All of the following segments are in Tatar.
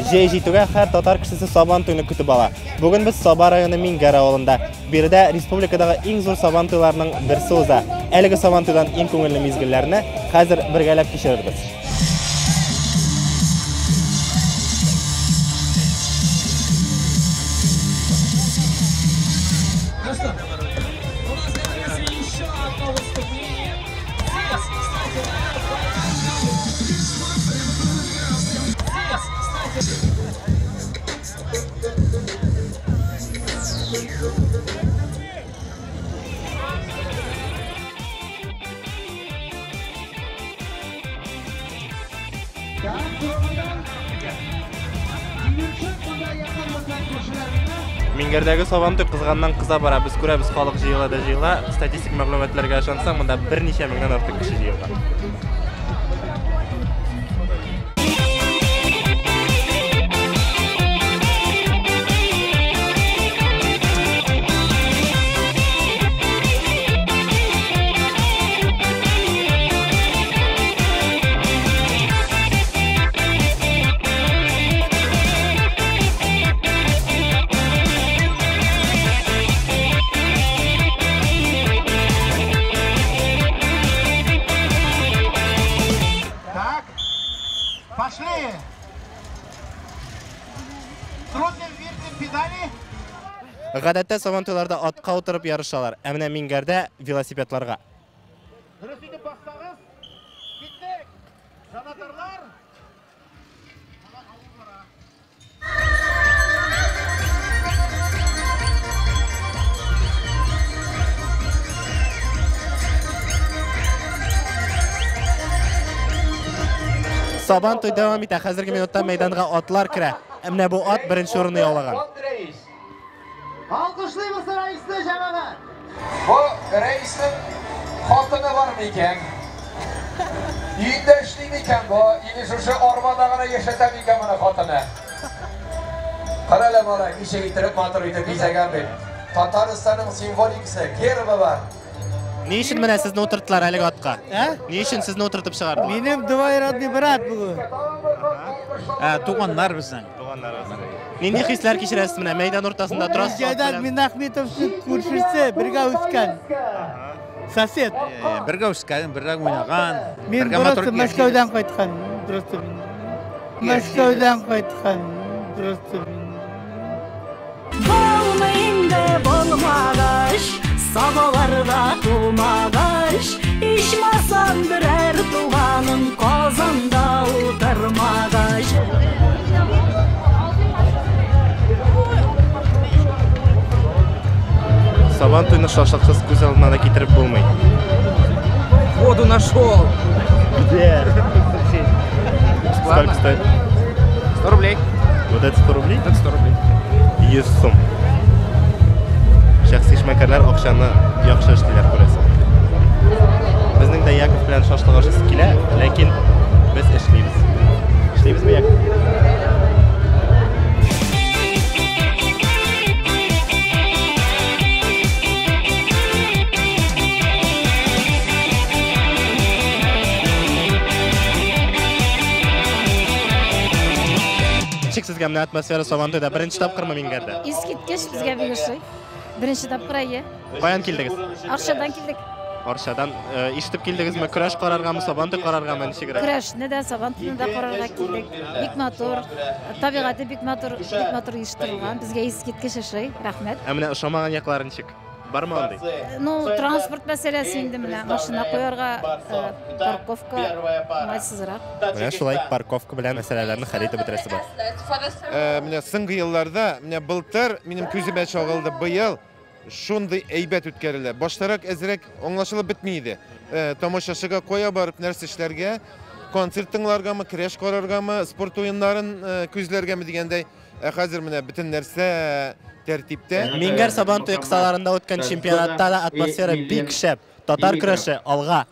Җәй җитүгә һәр татар кешесе Сабан туйны көтеп ала. Бүген без Саба районы Миңгәр авылында. Биредә республикадагы иң зур Сабан туйларының берсе уза. Әлеге Сабан туйдан иң күңелле мизгелләрне хәзер бергәләп кичерербез. Миңгәрдәге Сабантуй кызганнан кыза бара. Без күрәбез, халык җыела да җыела. Статистик мәгълүматларга ышансаң, монда берничә меңнән артык кеше җыелган. Так, пошли! Крутим, вертим педали. Гадәттә Сабантуйларда атка утырып ярышалар, ә менә Миңгәрдә велосипедларга. Дөрес итеп бассагыз, киттек! Җанатарлар! Сабан туй дәвам итә. Хәзерге минутта мәйданга атлар керә. Ә менә бу ат беренче урынны яулаган. Рәис. Алкышлыйбыз рәисне, җәмәгать! Бу рәиснең хатыны бар микән? Өендә эшли микән бу? Или шушы арбада гына яшәтә микән моны хатыны? Кара әле, малай, ничек иттереп матур итеп бизәгән бит. Татарстанның символикасы, гербы бар. Ни өчен менә сезне утырттылар әлеге атка? Ә? Ни өчен сезне утыртып чыгардылар? Минем двоюродный брат бүген. Ә, туганнар безнең. Нинди хисләр кичерәсез менә мәйдан уртасында торасыз? ат Җәүдәт белән? Минахметовның күршесе, бергә үскән. Сосед. Бергә үскән, бергә уйнаган. Мин бергә матур просто Мәскәүдән кайткан. Просто мин. Мәскәүдән кайткан. Просто мин. Булмый инде булмагач, Сабаларда тумагач, ичмасам берәр туганым Казанда утырмагач. Сабан туйны шашлыксыз күз алдына да китереп булмый. Воду нашел! Где? Сколько стоит? 100 рублей. Вот это 100 рублей? Это 100 рублей. 100 сум. Шәхси эшмәкәрләр акчаны яхшы эшлиләр күрәсең. Безнең дә Яков белән шашлык ашасы килә, ләкин без эшлибез. Эшлибезме, Яков? Ничек сезгә менә атмосфера Сабантуйда? Беренче тапкырмы Миңгәрдә? Искиткеч безгә бик ошый. Беренче тапкыр әйе. Каян килдегез? Арчадан килдек. Арчадан ишетеп килдегезме? Көрәш караргамы, Сабантуй караргамы, ничегрәк? Көрәшне дә, Сабантуйны да карарга килдек. Бик матур, табигате бик матур, бик матур оештырылган. Безгә искиткеч ошый. Рәхмәт. Ә менә ошамаган яклары ничек? Бармы андый? Ну, транспорт мәсьәләсе инде менә машина куярга, парковка уңайсызрак. Менә шулай парковка белән мәсьәләләрне хәл итеп бетерәсе бар. Менә соңгы елларда, менә былтыр минем күземә чагылды, быел шундый әйбәт үткәрелә. Баштарак әзрәк аңлашылып бетми иде. Тамашачыга кая барып нәрсә эшләргә, концерт тыңларгамы, көрәш караргамы, спорт уеннарын күзләргәме дигәндәй. Ә хәзер менә бөтен нәрсә тәртиптә. Миңгәр Сабантуй кысаларында үткән чемпионатта да атмосфера бик шәп. Татар көрәше алга.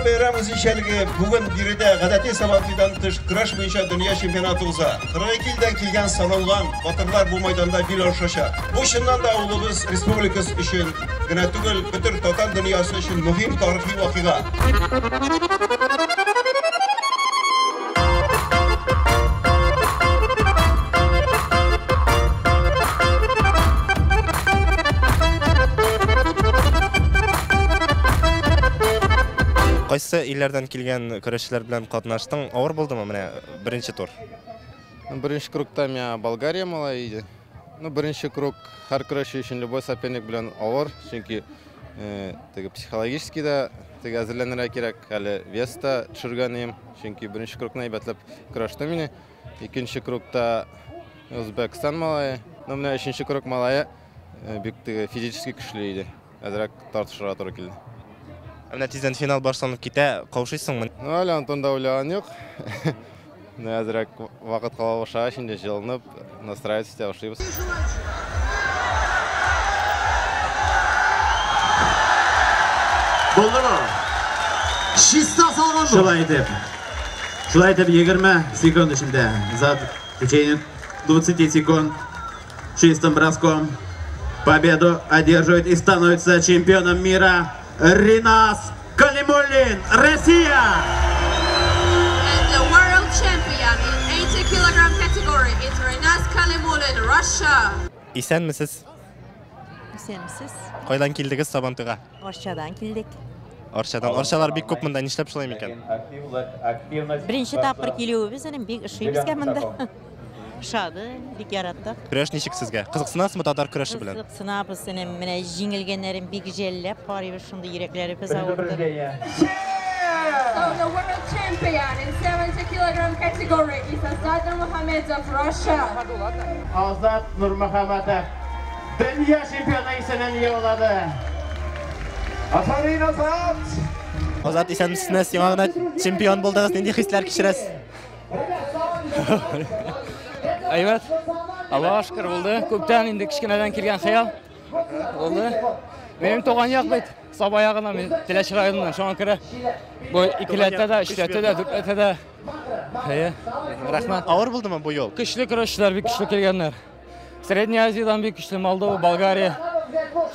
Быелгы бәйрәм үзенчәлеге бүген биредә гадәти Сабантуйдан тыш көрәш буенча дөнья чемпионаты уза. 42 илдән килгән саналган батырлар бу майданда бил алышачак. Бу чыннан да авылыбыз республикасы өчен генә түгел, бөтен татар дөньясы өчен мөһим тарихи вакыйга. Кайсы илләрдән килгән көрәшчеләр белән катнаштың? Авыр булдымы менә беренче тур? Беренче кругта миңа Болгария малае иде. Ну, беренче круг һәр көрәшче өчен любой соперник белән авыр, чөнки теге психологически да теге әзерләнергә кирәк. Әле вес та төшергән идем, чөнки беренче кругны әйбәтләп көрәштем инде. Икенче кругта Үзбәкстан малае, ну менә өченче круг малае бик теге физически көчле иде. Әзрәк тартышырга туры килде. Ә менә тиздән финал башланып китә, каушыйсыңмы? Ну, әле Антонда уйлаган юк. Менә әзрәк вакыт кала башлагач, инде җылынып, настраиваться итә башлыйбыз. Булдымы? Чиста салган бу. Шулай итеп. Шулай итеп 20 секунд эчендә за течение 20 секунд чистым броском победу одерживает и становится чемпионом мира Ринас Калимуллин, Россия! And the world champion in 80 kilogram category is Rinas Kalimullin, Russia. Исәнмесез? Исәнмесез. Кайдан килдегез Сабантуйга? Арчадан килдек. Арчадан. Арчалар бик күп монда, нишләп шулай микән? Беренче тапкыр килүебез, энем, бик ошый безгә монда. Ошады, бик яраттык. Көрәш ничек сезгә? Кызыксынасызмы татар көрәше белән? Кызыксынабыз, энем, менә җиңелгәннәрен бик жәлләп карыйбыз, шундый йөрәкләребез авырды. So the world champion in 70 kilogram category is Azat Nurmagomedov, Russia. Азат Нурмөхәммәтов дөнья чемпионы исемен яулады. Афәрин, Азат! Азат, исәнмесез, яңа гына чемпион булдыгыз, нинди хисләр кичерәсез? Әйбәт. Аллаһка шөкер булды. Күптән инде кечкенәдән килгән хыял булды. Минем туган як бит Саба ягына, мин Теләче районыннан. Шуңа күрә бу икеләтә дә, өчләтә дә, дүртләтә дә. Әйе. Рәхмәт. Авыр булдымы бу юл? Көчле көрәшчеләр бик көчле килгәннәр. Средняя Азиядан бик көчле Молдова, Болгария,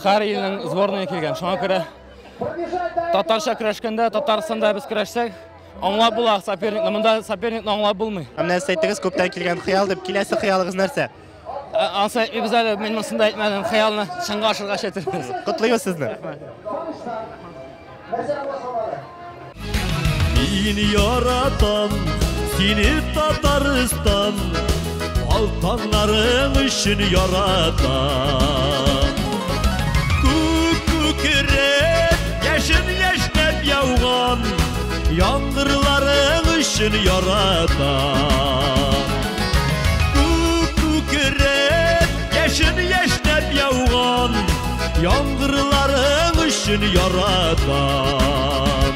һәр илнең сборная килгән. Шуңа күрә татарча көрәшкәндә, Татарстанда без көрәшсәк, аңлап була соперникны. Монда соперникны аңлап булмый. Ә менә сез әйттегез, күптән килгән хыял дип, киләсе хыялыгыз нәрсә? Ансы әйтмибез әле, мин монысын да әйтмәдем. Хыялны чынга ашыргач әйтербез. Котлыйбыз сезне. Мин яратам сине, Татарстан, алтыннарың өчен яратам. Күк күкрәп, яшен яшьнәп яуган яңгырларың өчен яратам. Күк күкрәп, яшен яшьнәп яуган яңгырларың өчен яратам.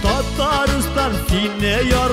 Татарстан сине яратам.